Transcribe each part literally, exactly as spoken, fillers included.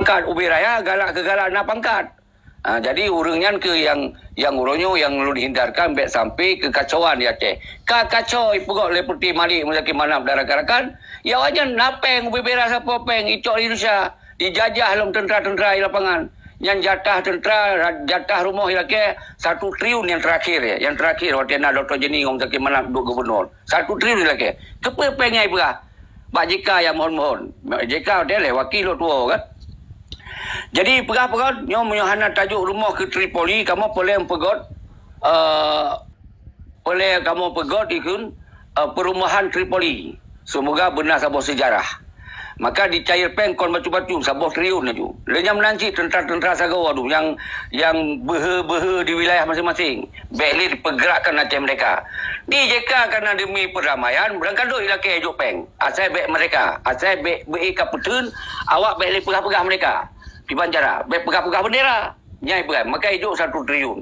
Pangkat ubé raya, galak keu galak na pangkat. Ha, jadi ureuëng nyan keuh nyang, nyang uroe nyoe nyang lôn hindarkan bék sampai keukacauan di Aceh. Ka kacau ipeugot lé Peuti Malik Muzakir Manaf dan rakan-rakan, ya awaknyan na péng ubé-ubé raya sapo péng icok di Indonesia, dijajah lom teuntra-teuntra di lapangan. Nyan jatah teuntra, jatah rumoh ilakée satu triliun nyang terakhir, ya. Nyang terakhir watée na Doktor Jenny ngon Muzakir Manaf duek gubunur. Satu triliun ilakée. Keupeue péng nyang ipeugah? Bak J K nyang mohon-mohon. J K watée lé wakil lôn tuwoe kan. Jadi peugah-peugah nyoe meunyoe hana tajok rumoh keu Tripoli, kamoe peureulée peugot, eh, peureulée kamoe peugot ikheun, eh, perumahan Tripoli. Semoga beuna saboh sejarah. Maka dicair péng kon bacut-bacut saboh triliun laju. Lé nyan meunan cit teuntra-teuntra sagoe dum nyang, nyang beuhe-beuhe di wilayah maséng-maséng. Bék lé dipeugrakkan Aceh Merdeka. Di J K kana demi perdamaian, beurangkadoe ilakée jok péng. Asai bék merdeka, asai bék beu ka peuteun, awak bék lé peugah-peugah merdeka. Kiban cara, bék peugah-peugah bendera. Nyai peugah, maka ijok satu triliun.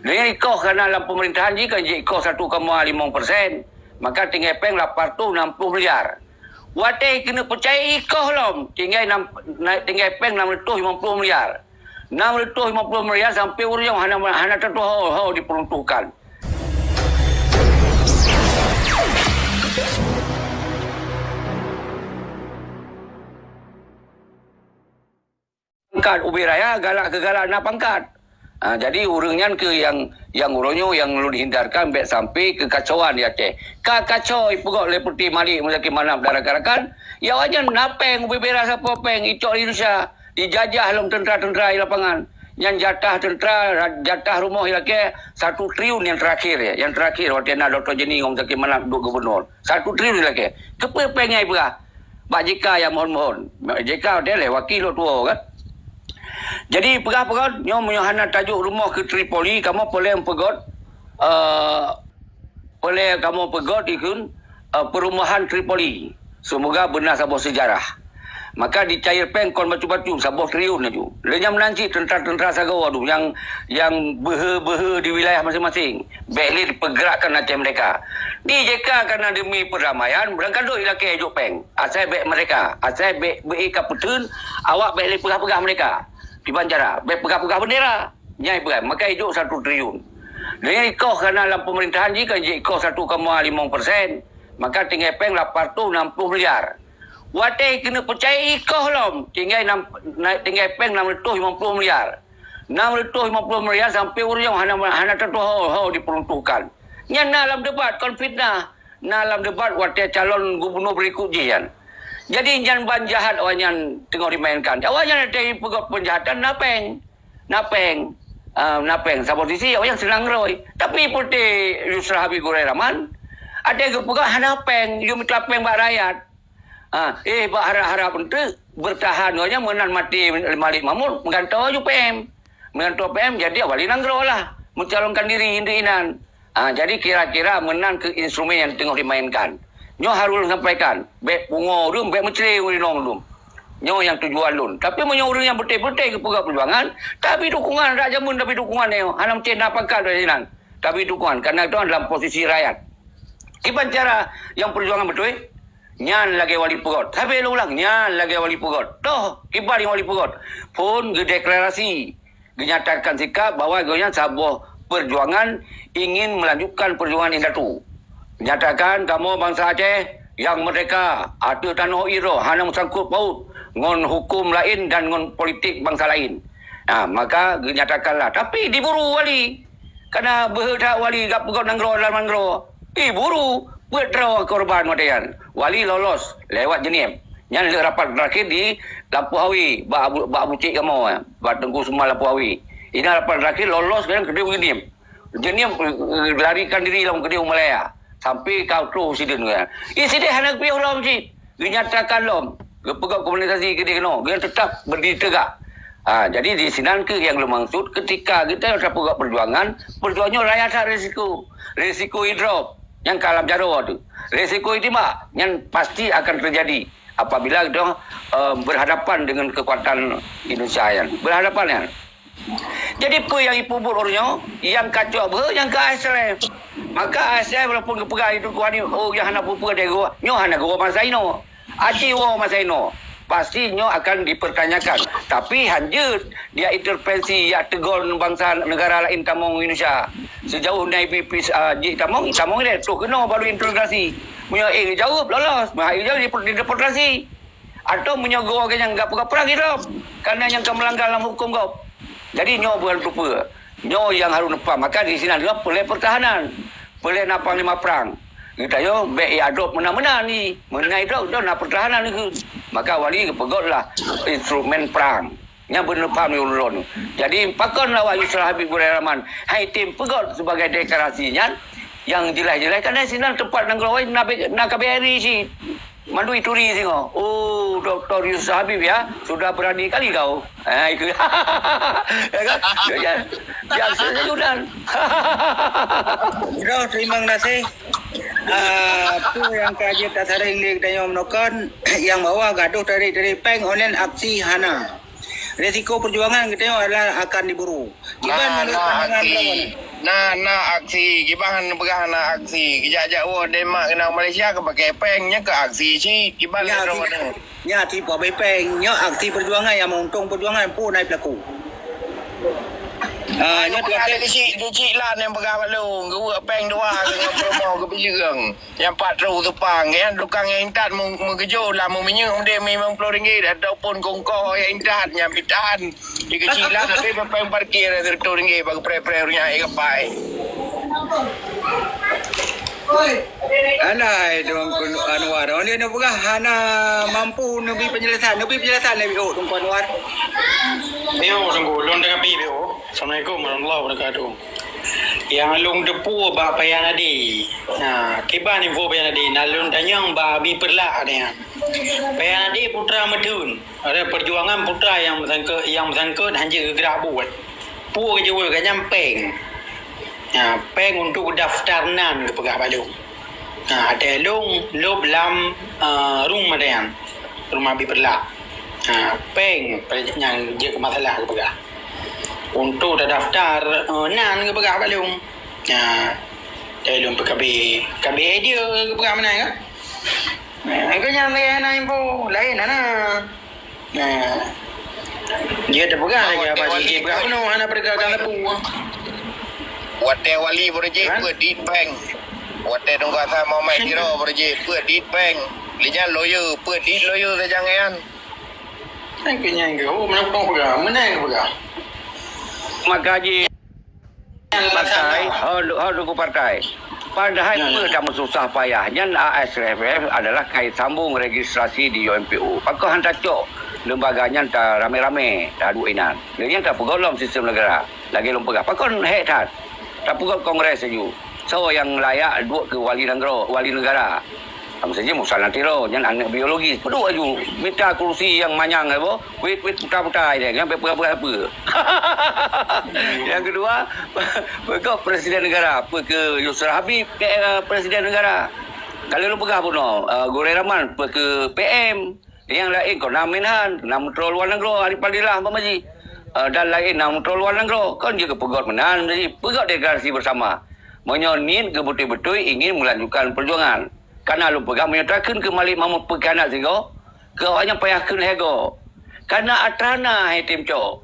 Dengan ikoh kana lam pemerintahan jih kan jih ikoh satu koma lima persen, maka tinggai péng lapan ratus enam puluh miliar. Watée keuneuk peucaya ikoh lom, tinggai enam, na-, tinggai péng enam ratus lima puluh miliar. Enam ratus lima puluh miliar sampai ureuëng hana, hana tatuho ho, ho diperuntukkan. Pangkat ubé raya, galak keu galak na pangkat. Ha, jadi ureuëng nyan keuh nyang, nyang uroe nyoe nyang lôn hindarkan bék sampai keukacauan di Aceh. Ka kacau ipeugot lé Peuti Malik Muzakir Manaf dan rakan-rakan, ya awaknyan na péng ubé-ubé raya sapo péng icok di Indonesia, dijajah lom teuntra-teuntra di lapangan. Nyan jatah teuntra, jatah rumoh ilakée satu triliun nyang terakhir, ya. Nyang terakhir watée na Doktor Jenny ngon Muzakir Manaf duek gubunur. Satu triliun ilakée. Keupeue péng nyang ipeugah? Bak J K nyang mohon-mohon. J K watée lé wakil lôn tuwoe kan. Jadi peugah-peugah nyoe meunyoe hana tajok rumoh keu Tripoli, kamoe peureulée peugot, eh, peureulée kamoe peugot ikheun, eh, perumahan Tripoli. Semoga beuna saboh sejarah. Maka dicair péng kon bacut-bacut saboh triliun laju. Lé nyan meunan cit teuntra-teuntra sagoe dum nyang, nyang beuhe-beuhe di wilayah maséng-maséng. Bék lé dipeugrakkan Aceh Merdeka. Di J K kana demi perdamaian, beurangkadoe ilakée jok péng. Asai bék merdeka, asai bék beu ka peuteun, awak bék lé peugah-peugah merdeka. Kiban cara, bék peugah-peugah bendera. Nyai peugah, maka ijok satu triliun. Dengan ikoh kana lam pemerintahan jih kan jih ikoh satu koma lima persen, maka tinggai péng lapan ratus enam puluh miliar. Watée keuneuk peucaya ikoh lom, tinggai enam, na-, tinggai péng enam ratus lima puluh miliar. Enam ratus lima puluh miliar sampai ureuëng hana, hana tatuho ho diperuntukkan. Nyan na lam debat kon fitnah, na lam debat watée calon gubunur berikut jih nyan. Jadi nyan ban jahat awaknyan teungoh dimainkan. Awaknyan watée peugot penjahatan na péng. Na péng. Ah, na péng. Saboh sisi awaknyan seunang roi. Tapi Peuti Yusra Habibur Rahman, watée geupeugah hana péng, yue mita péng bak rakyat. Ah, eh, bak harab-harab eunteuk, beurtahan gobnyan meunan maté Malik Mahmud, meugantoe ju P M. Meugantoe P M jadi wali nanggroe lah, meucalonkan diri indeuek inan. Ah, jadi kira-kira meunan keuh instrumen nyang teungoh dimainkan. Nyoe harôh lôn sampaikan, bék pungo ureuëng, bék meucre ureuëng inong lôn. Nyoe nyang tujuan lôn. Tapi meunyoe ureuëng nyang beutôi-beutôi geupeugah peujuangan, tabi dukungan, rak jameun tabi dukungan nyoe, hana meucen na pangkat dari sinan. Tabi dukungan, karena itu dalam posisi rakyat. Kiban cara nyang peujuangan beutôi? Nyan lagée wali peugot. Sabe lôn ulang, nyan lagée wali peugot. Toh, kiban nyang wali peugot? Phon geudeklarasi, geunyatakan sikap bahwa gobnyan saboh perjuangan ingin melanjutkan perjuangan indatu. Nyatakan kamoe bansa Aceh nyang merdeka ateueh tanoh idroe hana meusangkot paut ngon huköm laén dan ngon politik bansa laén. Ha, maka geunyatakanlah. Tapi diburu wali. Kana beuhe that wali gap peugot nanggroe lam nanggroe. Ih, buru, peuet droe korban watée nyan. Wali lolos lewat Jeunieb. Nyan lheueh rapat terakhir di Lampôh Awe, bak Abu, bak Abu Cik kamoe, bak Teungku Suma Lampôh Awe. Inan rapat terakhir lolos nyan keudeh Jeunieb. Jeunieb, eh, larikan diri lom keudeh u Malaya. Sampai ka troh sidin nyan. Ih, sideh hana geupiôh lom cit. Geunyatakan lom, geupeugah komunikasi keudeh keunoe, geunyang teutap berdiri tegak. Ha, jadi di sinan keuh nyang lôn maksud, ketika kita tapeugah perjuangan, perjuangan nyoe raya that risiko. Risiko idrop, nyang ka lam jaroe tu. Risiko itimbak, nyang pasti akan terjadi apabila kita, eh, berhadapan dengan kekuatan Indonesia nyan. Berhadapan nyan. Jadi peue nyang ipeubuet ureuëng nyoe, nyang kacok beuhe, nyang ka I S L F. Maka I S L F walaupun geupeugah itu Tuhan ni, oh, nyang hana peue-peue deh geuh, nyoe hana geuh masa inoe. Aci woe masa inoe. Pasti nyoe akan dipertanyakan. Tapi hanjeuet dia intervensi, ya, tegon bansa negara lain tamong Indonesia. Sejauh na ibi pis, ah, jih tamong, tamong ilée, toh keunoe baru integrasi. Meunyoe eh jaweueb, lolos. Meunyoe eh jaweueb, dideportasi. Atau meunyoe goe nyang gak peugah perang ilom, karena nyang ka melanggar lam hukum gob. Jadi nyoe bukan tupeue. Nyoe nyang harus neupaham. Maka di sinan adalah peureulée pertahanan. Peureulée na panglima perang. Geutanyoe bék iadop meunan-meunan ni. Meunan idop, idop na pertahanan ni. Maka Wali geupeugotlah instrumen perang. Nyan beuneupham lé ulôn. Jadi, pakon awak Yusra Habib Gurée Rahman hai tem peugöt sibagai deklarasi nyan nyang jeulaih-jeulaih, karena sinan teumpat nanggroe na, na K B R I cit. Mandum ituri singoh. Oh, Doktor Yusra Habib ya, sudah berani kali kau. Ha, itu. Ya kan? Ya, ya. Ya, setuju dan. Bro, terima kasih. Ah, apa yang kaji tak saring di kita yang menokon, yang bawah gaduh dari, dari peng online aksi hana. Risiko perjuangan geutanyoe adalah akan diburu. Kiban na, menurut na pandangan aksi. Abang? Na, na aksi. Kiban peugah na aksi. Geujak-jak woe Denmark keunan Malaysia keu pakai peng, nyan keu aksi cit. Kiban lé droe nyoe. Nyan aksi peuhabéh peng. Nyoe aksi perjuangan nyang meuuntông perjuangan pun na pelaku. Ah, nyoe peugah tuan. Ada kecik, kecik lah nyang peugah bak lôn. Geuweuek peng dua ngon promo geupeujeueng. Nyang pat troh teupang, nyang tukang nyang intat meu-, meugeujok lah, meuminyeuk udeb limong ploh ringgit ataupun kongkoh nyang intat nyang pitahan dikeucilan, tapi pempeng parkir seratus ringgit bak geupreh-preh ureueng nyang ék gapai. Alah, Teungku Anwar, oleh neupeugah hana mampu neubi penjelasan, neubi penjelasan lé, Teungku Anwar. Yo, Teungku, lôn tanggapi, yo. Assalamualaikum warahmatullahi wabarakatuh. Nyang lôn teupeue bak Payah Nadi. Ha, kiban info Payah Nadi, na lôn tanyong bak Abi Peureulak nyan. Payah Nadi putra meutheun. Ada perjuangan putra nyang beusangkot, nyang beusangkot hanjeuet geugrak buet. Peue geujaweueb gobnyan peng. Ha, peng untuk daftar nan geupeugah bak lôn. Ha, até lôn lôb lam, eh, room nyan. Room Abi Peureulak. Ha, peng nyang jeuet keu masalah geupeugah. Untuk tadaftar, eh, nan geupeugah bak lôn. Ha, dari lôn P K B, P K B idea geupeugah meunan kan? Ha, engkau nyang laén hana info, laén hana. Ha. Dia terpeugah lagi apa sih? Dia peugah penuh hana pergerakan lampu. Watèe Wali beureuji peuet dit peng. Watèe Teungku Hasan Muhammad Tiro beureuji peuet dit peng. Lé nyan lawyer, peuet dit lawyer sajan nyan. Kan keu nyan keu, oh, meunan peugah, meunan peugah. Maka jih partai, ho, ho duku partai. Padahai peue tameususah payah nyan A S F F adalah kait sambung registrasi di U M P U. Pakon han tacok lembaga nyan taramé-ramé taduek inan. Lé nyan tapeugolom sistem negara. Lagèe lôn peugah, pakon hék that tapeugöt kongres laju. Soe nyang layak duek keu wali nanggroe, wali negara? Miseujih Musa Natiro, nyan aneuk biologis. Peuduek laju mita kursi nyang manyang, eh, boh. Wit-wit puta-puta ilèe, nyan bèk peugah-peugah peue. Nyang keudua, peugöt presiden negara, peue keu Yusra Habib, eh, presiden negara. Ka lheueh lôn peugah bunoe, eh, Gurèe Rahman, peue keu P M. Nyang laén kon na Menhan, na Menteri Luar Negeri, Arif Fadillah umpama jih. Eh, dan laén na Menteri Luar Negeri, kon jeuet keu peugöt meunan jih, peugöt deklarasi bersama. Meunyoe niet geubeutôi-beutôi ingin melanjutkan perjuangan. Kana lôn peugah meunyoe takheun keu Malik Mahmud peukhianat sigoe, keu awaknyan payah kheun lhèe goe. Kana atra na hai tem cok.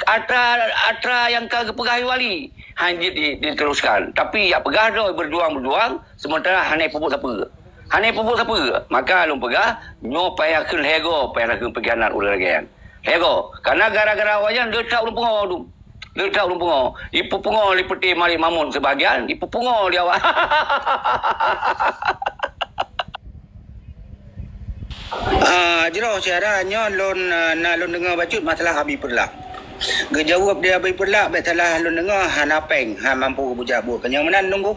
Atra, atra nyang ka geupeugah Wali, han jeuet di-, diteruskan. Tapi jak peugah droe berjuang-berjuang, sementara hana peubuet sapeue. Hana peubuet sapeue. Maka lôn peugah, nyoe payah kheun lhèe goe, payah kheun peukhianat ureueng lagèe nyan. Lhèe goe. Karena gara-gara awaknyan le that ulôn pungo tu. Le that ulôn pungo. Ipeupungo lé peuté Malik Mahmud sebahagian, ipeupungo lé awak. Ah, jroh syedara nyoe lôn, ah, na lôn deungoe bacut masalah Abi Peureulak. Geujaweueb di Abi Peureulak, bèk salah lôn deungoe, hana pèng, han mampu geubujak buet. Keu nyang meunan Teungku.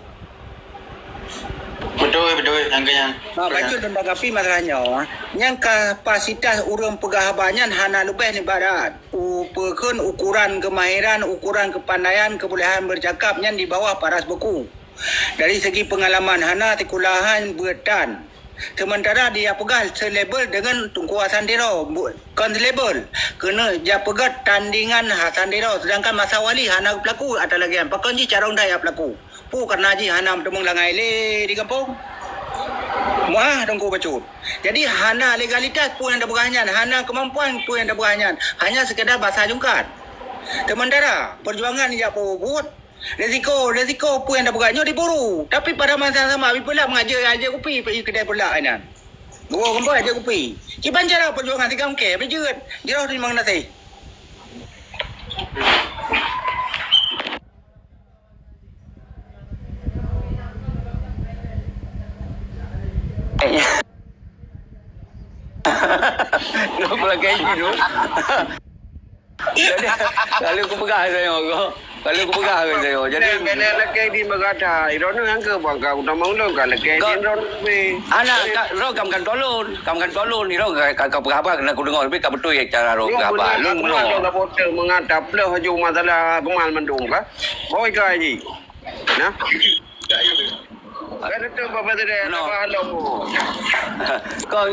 Beutôi, beutôi, nyang keu nyan. Ha, beutôi nyan. Bacut lôn tanggapi masalah nyoe. Nyang kapasitas ureueng peugah haba nyan hana leubeh nibak daat. U-, peue kheun ukuran keumahiran, ukuran keupandaian, keubolehan beucakap nyan di bawah paras buku. Dari segi peungalaman hana sikulahan beuet tan. Sementara dia peugah selebel dengan Teungku Hasan Tiro. Bu-, kon selebel. Keuneuk jak peugah tandingan Hasan Tiro. Sedangkan masa Wali hana geupelaku atra lagèe nyan. Pakon jih carông that jak pelaku. Peue kareuna jih hana meuteumèe langai lé di gampông? Muah Teungku bacut. Jadi hana legalitas peue nyang tapeugah nyan, hana keumampuan peue nyang tapeugah nyan, hanya sekedar basa jungkat. Sementara perjuangan jak peubuet, resiko, resiko peue nyang tapeugah nyoe diburu. Tapi pada masa sama, bipeulah mengajar aja kupi, pergi kedai pulak nyan. Gua kumpul aja kupi. Kiban cara perjuangan tiga mungkin, bejeuet, jroh terima kasih. Nyoe peulakèe jinoe. Jadi, kalau kupeugah saya, kalau kupeugah saya, jadi Kena lakèe di meugata, droeneuh nyang keu bangka utama ulôn ka lakèe di droeneuh. Ana, ka, droe kam kan tolon, kam kan tolon, droe ka, ka, ka peugah apa, kena kudeungö, tapi ka beutôi cara droe peugah apa. Lôn meunoe. Lôn ka poster meungata pleuh aju masalah kemal mandum ka. Hoi ka ji. Nah. Kan itu Bapak tadi ada pahala. Kau,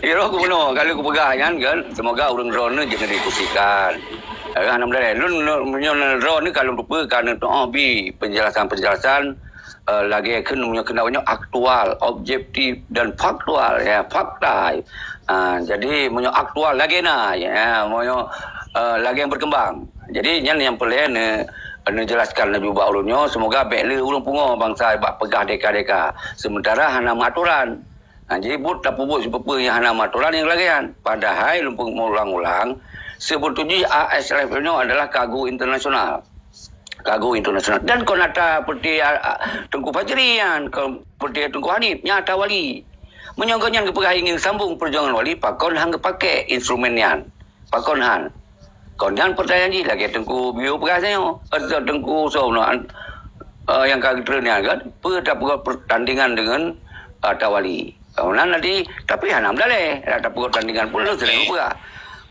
iro kuno, kalau kupeugah nyan kan, semoga ureueng droeneuh jangan dikusikan. Ya, alhamdulillah. Lôn, lôn, meunyoe droeneuh kalau lupa kan itu, oh, bi penjelasan-penjelasan, eh, lagi kan meunyoe kena banyak aktual, objektif dan faktual, ya, fakta. Ah, jadi meunyoe aktual lagi na, ya, meunyoe, eh, lagi yang berkembang. Jadi nyan nyang peureulèe ne, neujelaskan laju bak ulôn nyoe, semoga bèk le ulôn pungo bansa bak peugah deka-deka, sementara hana meuatoran. Ha, jadi buet tapeubuet sipeue-peue nyang hana meuatoran nyang lagèe nyan. Padahai lôn peuulang-ulang, seubeutôi jih A S L F nyoe adalah kargo internasional. Kargo internasional. Dan kon ata peuti, a, a, Teungku Fajri nyan, kon peuti Teungku Hanif, nyan ata wali. Meunyoe gobnyan geupeugah ingin sambung perjuangan wali, pakon han geupakè instrumen nyan? Pakon han? Kon nyan pertanyaan jih lagèe Teungku Bio peugah nyoe. Eh, Teungku Som, eh, nyang ka geutreun nyan kan, peue tapeugah pertandingan deungon, eh, ata wali. Kon nyan nanti, tapi hana meudaleh, dak tapeugah pertandingan pun lôn sering peugah.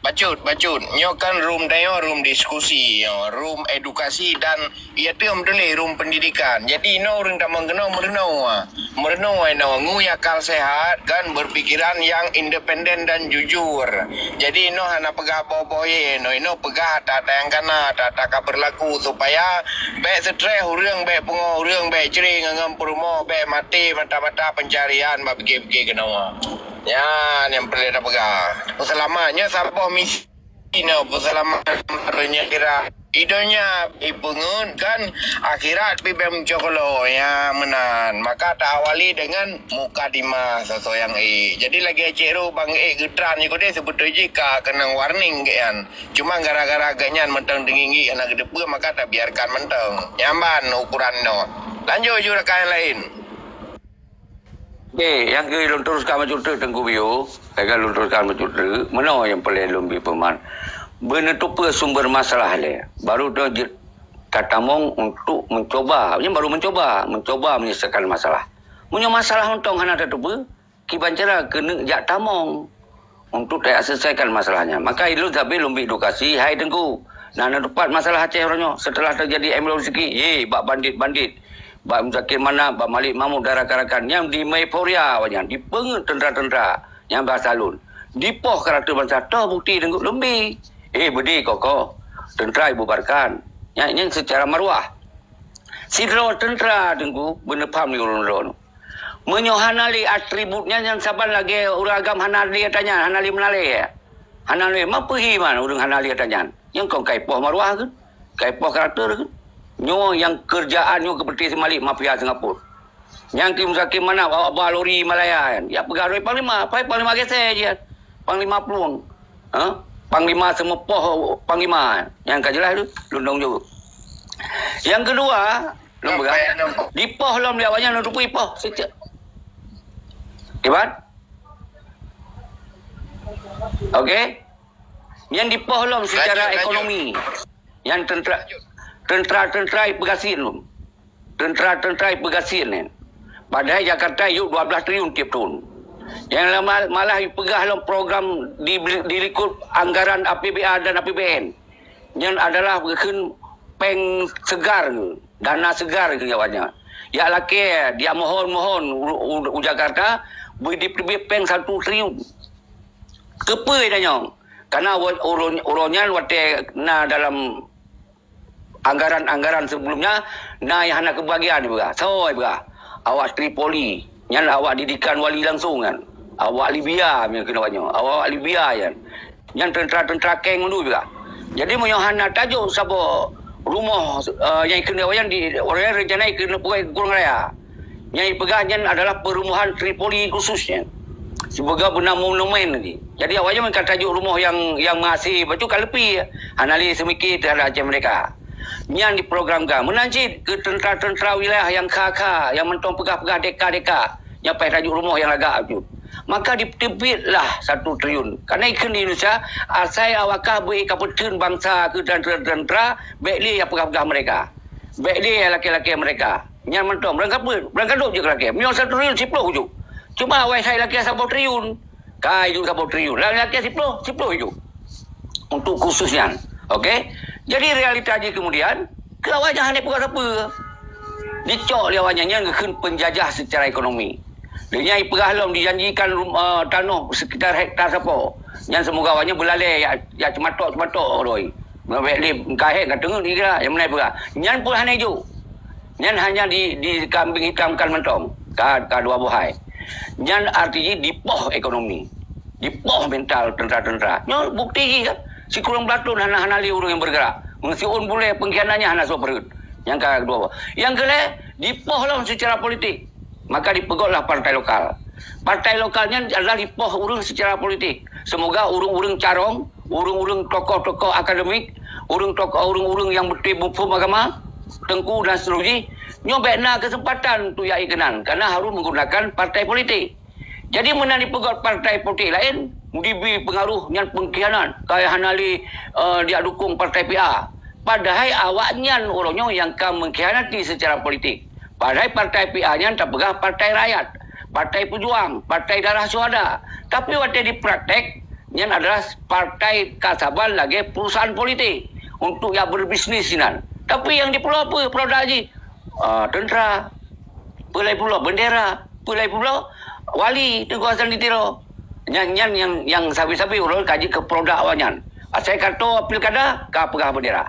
Bacut, bacut. Nyoe kan room tanyoe, room diskusi, nyoe, room edukasi dan Iya teuh meutuléh ruang pendidikan. Jadi inoe ureueng tamong keunoe meurunoe. Meurunoe inoe ngui akal sehat kan, berpikiran yang independen dan jujur. Jadi inoe hana peugah boh-boh ye, inoe, inoe peugah ata-ata nyang kana, ata-ata ka berlaku supaya bèk stres ureueng, bèk pungo ureueng, bèk cre ngon peurumoh, bèk maté mata-mata pencarian bak pike-pike keunoe. Nyan nyang peureulèe tapeugah. Peuseulamat nyoe saboh misi. Inoe peuseulamat donya akhirat. Di donya ipeungeut kan, akhirat pih bèk meucok lom, ya meunan. Maka ta awali dengan mukadimah soe-soe nyang ék. Jadi lagèe Cik Ru bang ék geutran nyoe keudeh, seubeutôi jih ka keunong warning geuh nyan. Cuma gara-gara geuh nyan mantong teunginggik hana geuteupeue, maka tabiarkan mantong. Nyan ban ukuran nyoe. Lanjut ju rakan nyang laén. Oke, nyang keu lôn teruskan bacut teuk Teungku Bio, lagèe lôn teruskan bacut teuk, meunoe nyang peureulèe lôn bi peuman. Beuneuteupeue sumber masalah lé, baru tu jeuet tatamong untuk mencoba. Nyan baru mencoba, mencoba menyelesaikan masalah. Meunyoe masalah mantong hana tateupeue, kiban cara keuneuk jak tamong untuk taselesaikan masalah nyan. Maka ilôn sabe lôn bi edukasi, hai Teungku, na, na teupat masalah Aceh uroe nyoe setelah terjadi M L O Rezeki, ye, bak bandit-bandit, bak Muzakir Manaf, bak Malik Mahmud dan rakan-rakan nyang di Meuphoria awaknyan, dipeungeut tentara-tentara nyang bahasa lôn. Dipoh karakter bansa, toh bukti Teungku lôn bi. Eh, beudé kokoh. Tentara ibubarkan. Nyan, nyan secara maruah. Sidroe tentara Teungku beuneupham lé ureueng droeneuh. Meunyoe hana lé atribut nyan, nyan saban lagèe ureueng agam hana lé ata nyan, hana lé meunalèe. Hana lé, ma peuhi man ureueng hana lé ata nyan. Nyang kon ka ipoh maruah keuh, ka ipoh karakter keuh. Nyoe nyang keurjaan nyoe keupeuteh si Malik mafia Singapura. Nyang keu Muzakir Manaf awak ba lori Malaya nyan. Ya peugah lori panglima, pai panglima gesè jih. Panglima plueng. Ha? Panglima seumeupoh panglima. Nyang ka jeulaih tu, lôn dong jaweueb. Nyang keudua, lôn peugah, dipoh lom lé awaknyan lôn teupeue ipoh. Sejak. Iban? Oke? Nyan dipoh lom secara ekonomi. Nyan tentara, tentara-tentara ipeugasien lom. Tentara-tentara ipeugasien nyan. Padahai Jakarta yôh dua belas triliun tiep thon. Nyang lama, malah ipeugah lom program di, di likot anggaran A P B A dan A P B N. Nyan adalah geukheun péng seugar, dana seugar keu awaknyan. Jak lakèe, jak mohon-mohon u, u, u Jakarta, beu jiteubiet péng satu triliun. Keupeue tanyong? Karena wa-, uroe, uroe nyan watèe na dalam anggaran-anggaran sebelum nyan, na nyang hana keubagian ipeugah. Soe ipeugah? Awak Tripoli. Nyan awak didikan wali langsung kan. Awak Libya, meunyoe keunoe awak nyoe. Awak Libya nyan. Nyan teuntara-teuntara keng dulu juga. Jadi, meunyoe hana tajok saboh rumoh, eh, nyang keuneuk awak nyan di, awak nyan rencana keuneuk peubuet Gurang Raya. Nyang ipeugah nyan adalah perumahan Tripoli khususnya. Sibagoe beuna monumen lagi. Jadi, awak nyan ka tajok rumoh nyang, nyang meuhasé, lepas tu ka leupie. Hana lé seumike teuhadap Aceh Merdeka. Nyan diprogramkan. Meunan cit keu teuntara-teuntara wilayah nyang kha-kha, nyang mantong peugah-peugah deka-deka, nyang paih tajok rumoh nyang lagak tu. Maka diteubiet lah satu triliun. Karena ikheun di Indonesia, asai awaknyan beu kapeuteun bansa keu teuntara-teuntara, bèk lé nyang peugah-peugah mereka. Bèk lé nyang lakèe-lakèe mereka. Nyan mantong, beurangkapeue, beurangkadôp jeuet lakèe. Meunyoe satu triliun, siploh jok. Cuma awai sai lakèe saboh triliun. Ka jok saboh triliun. Lam lakèe siploh, siploh jok. Untuk khusus nyan. Okey? Jadi realita jih kemudian, keu awak nyan hana peugah sapeue. Dicok lé awak nyan, nyan geukheun penjajah secara ekonomi. Lé nyan ipeugah lom dijanjikan rum-, eh, tanoh sekitar hektar sapo. Nyan semoga awak nyan beulalè jak, jak ceumatok-ceumatok roi. Meunan bèk lé ka hék ka teungeut dikira, nyang meunan ipeugah. Nyan pun hana jok. Nyan hanya di, dikambing hitamkan mantong. Ka, ka dua boh hai. Nyan arti jih dipoh ekonomi. Dipoh mental teuntara-teuntara. Nyoe bukti jih kan. Sikureueng blah thon hana, hana lé ureueng nyang bergerak. Meusiôn bulèe pengkhianat nyan hana soe peureuet. Nyang ka kedua. Nyang keulhèe, dipoh lom secara politik. Maka dipeugotlah partai lokal. Partai lokal nyan adalah dipoh ureueng secara politik. Semoga ureueng-ureueng carông, ureueng-ureueng tokoh-tokoh akademik, ureueng tokoh, ureueng-ureueng nyang beutôi muphom agama, teungku dan seterusjih, nyoe bèk na keuseumpatan untuk jak keunan, karena harus menggunakan partai politik. Jadi meunan dipeugot partai politik laén, dibi peungaroh nyan pengkhianat, ka hana lé, eh, jak dukong partai P A. Padahai awaknyan uroe nyoe nyang ka mengkhianati secara politik. Padahai partai P A nyan tapeugah partai rakyat, partai pejuang, partai darah syuhada. Tapi watèe dipraktek, nyan adalah partai ka saban lagèe perusahaan politik untuk jak berbisnis sinan. Tapi nyang dipeureuloh peue? Peureuloh dak jih, ah, teuntara, peue lé peureuloh bendera, peue lé peureuloh wali Teungku Hasan di Tiro. Nyan, nyan nyang, nyang sabe-sabe ulôn ka jeuet keu produk awaknyan. Asai ka toe pilkada, ka peugah bendera.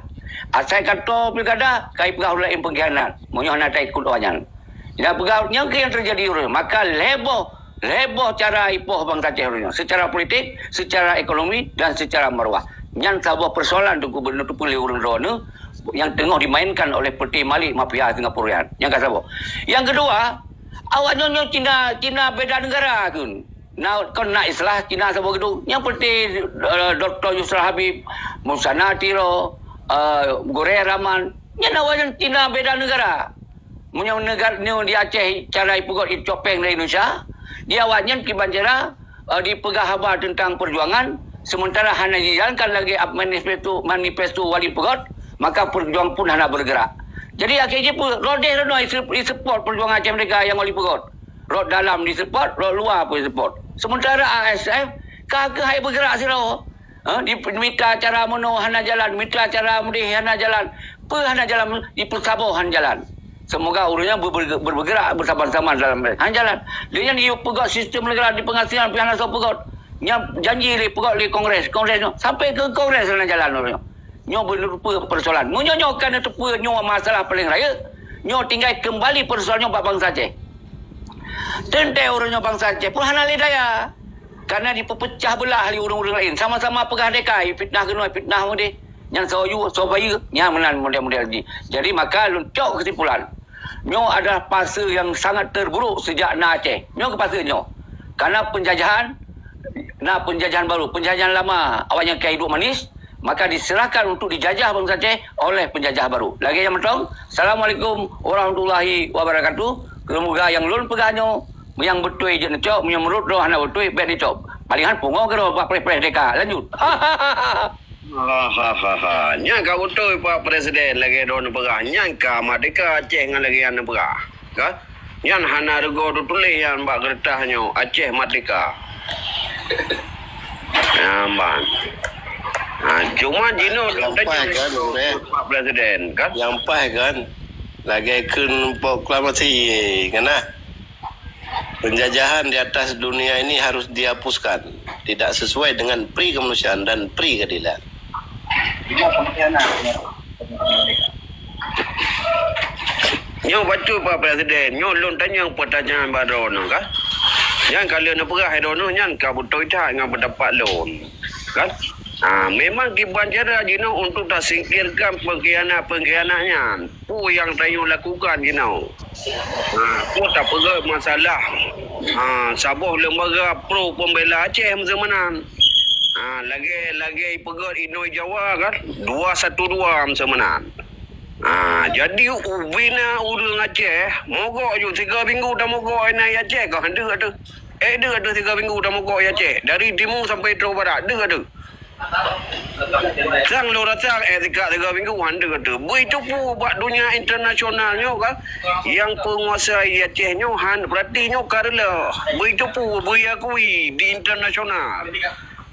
Asai ka toe pilkada, ka ipeugah ureueng laén pengkhianat. Meunyoe hana taikot awaknyan. Nyang peugah, nyang keuh nyang teujadi uroe nyoe. Maka lhèe boh, lhèe boh cara ipoh bansa Aceh uroe nyoe. Secara politik, secara ekonomi, dan secara maruah. Nyan saboh persoalan Teungku Gubernur teupeu lé ureueng droeneuh nyang teungoh dimainkan oleh peuté malik mafia Singapura nyan. Nyang ka saboh. Nyang keudua, awaknyan nyoe Cina, Cina beda negara kheun. Na, kon na istilah Cina saboh geudu. Nyang peuté, eh, Doktor Yusra Habib, Musana Tiro, eh, Gurèe Rahman. Nyan awaknyan Cina beda negara. Meunyoe neugara nyoe di Aceh cara ipeugot icok péng dari Indonesia, di awaknyan kiban cara, eh, dipeugah haba teuntang peujuangan, sementara hana jijalankan lagèe ap-, manifesto, manifesto wali peugot, maka peujuangan pun hana bergerak. Jadi akhé jih peue? Rodeh reunoe ise-, isupport peujuangan Aceh Merdeka nyang wali peugot. Rot dalam disupport, rot luwa pun disupport. Sementara A S F ka keuhai bergerak sidroe. Ha, di-, mita cara meunoe hana jalan, mita cara meudeh hana jalan. Peue hana jalan, dipeusaboh hana jalan. Semoga ureueng nyan ber-, ber-, ber-, bergerak bersama-sama dalam hana jalan. Lé nyan dipeugot sistem negara di penghasilan pih hana soe peugot. Nyan janji lé peugot lé Kongres, Kongres nyoe sampai keu Kongres hana jalan ureueng nyoe. Nyoe beuneuteupeu persoalan. Meunyoe nyoe ka neuteupeu nyoe masalah paleng rayeuk, nyoe tinggai keumbali persoalan nyoe bak bansa Aceh. Teuntèe ureueng nyoe bansa Aceh pun hana lé daya. Karena dipeupeucah beulah lé ureueng-ureueng laén. Sama-sama peugah deka, fitnah keunoe, fitnah meudeh. Nyan soe yue, soe bayeue, nyan meunan model-model jih. Jadi maka lôn cok keusimpulan. Nyoe adalah fase nyang sangat terburuk sejak na Aceh. Nyoe keu fase nyoe. Karena penjajahan, na penjajahan baru. Penjajahan lama, awaknyan ka hidup manis, maka diserahkan untuk dijajah bansa Aceh oleh penjajah baru. Lagèe nyan mantong. Assalamualaikum warahmatullahi wabarakatuh. Semoga nyang lôn peugah nyoe, nyang beutôi jeuet neucok, meunyoe meunurot droe hana beutôi, bèk neucok. Palingan pungo keudroe bak preh-preh deka. Lanjut. Hahaha. Nyan ka beutôi Pak Presiden lagèe droeneuh peugah. Nyan ka merdeka Aceh ngon lagèe nyan neupeugah. Ka? Nyan hana reugoe teutuléh nyan bak keureutah nyoe, Aceh merdeka. Nyan ban. Ha, cuma jinoe Nyang paih kan, Ureh? Pak Presiden, kan? Nyang paih kan? Lagèe kheun proklamasi, kan nah? Penjajahan di atas dunia ini harus dihapuskan. Tidak sesuai dengan pri kemanusiaan dan pri keadilan. Nyoe bacut Pak Presiden, nyoe lôn tanyong peutanyaan bak droeneuh kan. Nyan ka lheueh neupeugah droeneuh nyan ka beutôi that ngon peundapat lôn. Kan? Ha, memang kiban cara jinoe untuk tasingkirkan pengkhianat-pengkhianat nyan. Peue nyang tanyoe lakukan jinoe? Ha, peue tapeugah masalah, ha, saboh lembaga pro pembela Aceh meunan. Ha, lagèe, lagèe ipeugah inoe Jawa kan, dua satu dua meunan. Ha, jadi ubena ureueng Aceh, mogok ju tiga minggu tamogok inan Aceh ka han deuh ateuh. Eh, deuh ateuh tiga minggu tamogok Aceh. Dari timu sampai trok barat, deuh ateuh. Sang lôn rasa, eh, tiga, tiga minggu han deuh ateuh. Beuteupeue bak dunia internasional nyoe kan, nyang peunguasa Aceh nyoe han, berarti nyoe ka reuloh. Beuteupeue, beuakui di internasional.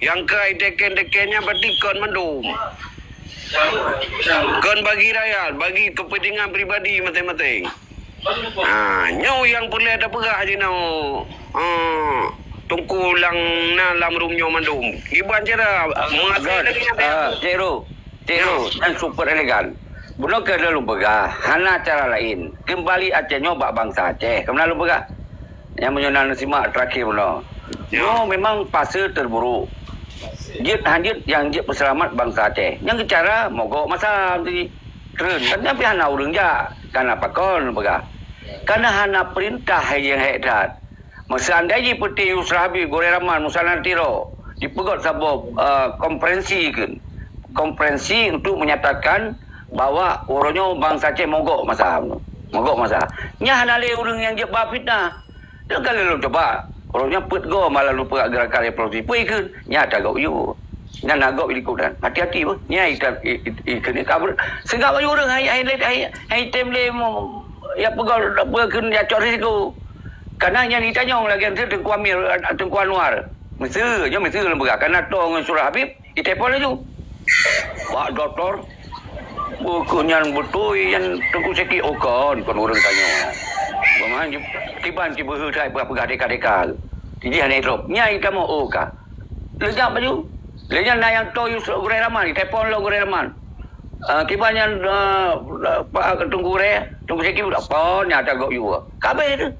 Nyang ka iteken-teken nyan berarti kon mandum. Kon bagi rakyat, bagi kepentingan pribadi maséng-maséng. Ha, nyoe nyang peureulèe tapeugah jinoe, ha, Teungku nyang na lam rumoh nyoe mandum. Kiban cara meuaséh lagèe nyan. Ah, Cik Ru, Cik Ru, nyan super elegan. Bunoe keuh lôn peugah, hana cara laén. Keumbali Aceh nyoe bak bansa Aceh. Keunan lôn peugah. Nyang meunyoe na neusimak terakhir bunoe. Nyoe memang fase terburuk. Jeuet han jeuet nyang jeuet peuseulamat bansa Aceh. Nyang keu cara mogok masa teuntreun. Tapi hana ureueng jak. Kana pakon peugah. Kana hana peurintah nyang hék that. Meuseundai jih peuti Yusra Habib, Gurèe Rahman, Musanna Tiro, jipeugöt saboh, eh, konferensi kheun. Konferensi untuk menyatakan bahwa uroe nyoe bansa Aceh mogok masa. Mogok masa. Nyan hana lé ureueng nyang jeuet ba fitnah. Nyoe ka lôn cuba. Uroe nyoe peuet goe malah lupa gerakan revolusi. Peue kheun? Nyan ata gob yue. Nyan na gob di likot nyan. Hati-hati beuh. Nyan ita, i, i, i, kheun ka ber-, seungab bak ureueng hai, hai, hai, hai tem lé mo-, ya peugah, peue kheun ya cok risiko. Kana nyan itanyong lagèe Teungku Amir, Teungku Anwar. Meuseue, nyoe meuseue lôn peugah. Kana toe ngon Yusra Habib, itelepon laju. Pak Doktor, buku nyan beutôi nyan Teungku Syekh, oh kon, kon ureueng tanyoe. Beumahan kiban cibeuhe that peugah-peugah deka-deka. Jadi hana idrop. Nyan ita mo, oh ka. Leunyap laju. Lheuh nyan na nyang toe Yusra Gurèe Rahman, itelepon lom Gurèe Rahman. Ah, kiban nyan, ah, Pak Teungku Gurèe, Teungku Syekh, oh nyan ata gob yue. Ka abéh teuh.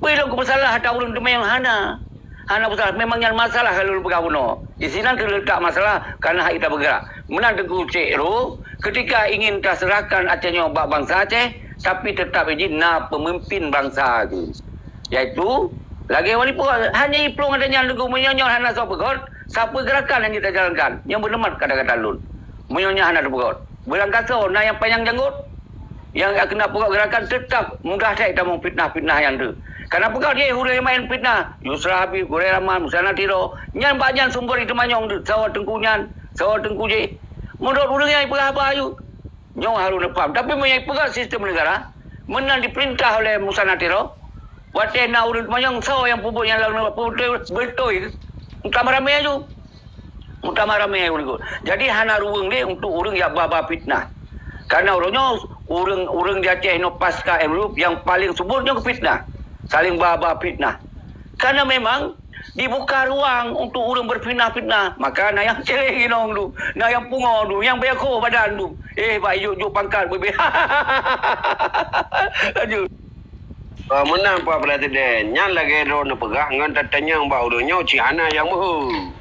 Peue lôn kupeusalah ata ureueng teuma nyang hana. Hana masalah, memang nyan masalah ka lôn peugah bunoe. Di sinan teuletak masalah, karena hak ita beugerak. Meunan Teungku Syekh Ru, ketika ingin taserahkan Aceh nyoe bak bansa Aceh, tapi tetap jih na pemimpin bansa jih. Yaitu, lagèe Wali Peugot, hana iplueng ata nyan Teungku, meunyoe nyoe hana soe peugot, sapeue gerakan nyang jeuet tajalankan? Nyang beuneumat kata-kata lôn. Meunyoe nyan hana teupeugöt. Beurangkasoe na nyang panyang janggot, nyang keuneuk peugöt gerakan, teutap mudah that tamong fitnah-fitnah nyan deuh. Kana peugah jih ureueng nyang main fitnah, Yusra Habib, Gurèe Rahman, Musanna Tiro, nyan bak nyan sumber jiteumanyong deuh, saboh teungku nyan, saboh teungku jih. Meunurot ureueng nyang jipeugah haba ayue, nyoe harôh neupaham. Tapi meunyoe jipeugah sistem neugara, meunan jipeurintah oleh Musanna Tiro, watèe na ureueng teumanyong, soe nyang peubuet nyang lalu beutôi, beutôi, meutamah ramé aju. Meutamah ramé ureueng ikot. Jadi hana ruweueng lé untuk ureueng nyang ba-ba fitnah. Karena uroe nyoe ureueng-ureueng di Aceh nyoe pasca M dua puluh nyang paléng subur nyoe keu fitnah. Saléng ba-ba fitnah. Karena memang dibuka ruang untuk ureueng berfitnah-fitnah. Maka na nyang céléng inong tu, na nyang pungo tu, nyang beuko badan tu. Eh, bak ijok-jok pangkat beubi. Lanjut. Bah meunan Pak Presiden, nyan lagèe droeneuh peugah ngon tatanyong bak ureueng nyoe cit hana nyang meuhôi.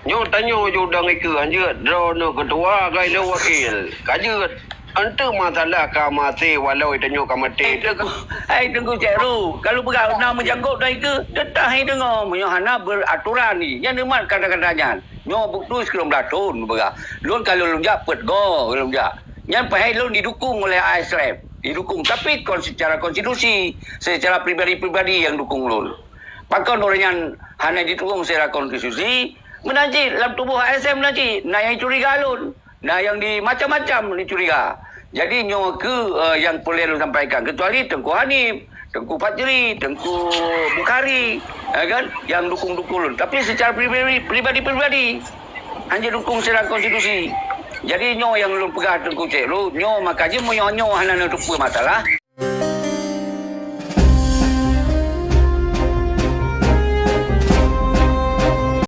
Nyoe tanyoe ju dong ikeue hanjeuet, droeneuh keutua gai lôn wakil. Ka jeuet, enteuk masalah ka maté walau tanyoe ka maté. Hai Teungku, hai Teungku Syekh Ru, ka lôn peugah na meujangkot dong ikeue, teutap hai deungoe, meunyoe hana beraturan ni, nyan neumat kata-kata nyan. Nyoe bukti sikureueng blaih thon peugah. Lôn ka lôn jak peuet goe lôn jak. Nyan padahai lôn didukung oleh A S F. Didukung, tapi kon-, secara konstitusi, secara pribadi-pribadi nyang dukung lôn. Pakon ureueng nyan hana jidukung secara konstitusi, meunan cit lam tuboh A S F meunan cit, na nyang curiga lôn, na nyang di macam-macam dicuriga. Jadi nyoe keuh, eh, nyang peureulèe lôn sampaikan, kecuali Teungku Hanif, Teungku Fajri, Teungku Bukhari, ya kan, nyang dukung-dukung lôn. Tapi secara pribadi, pribadi-pribadi, hana dukung secara konstitusi. Jadi nyoe nyang lôn peugah Teungku Syekh Ru, nyoe maka jih meunyoe nyoe hana neuteupeue masalah,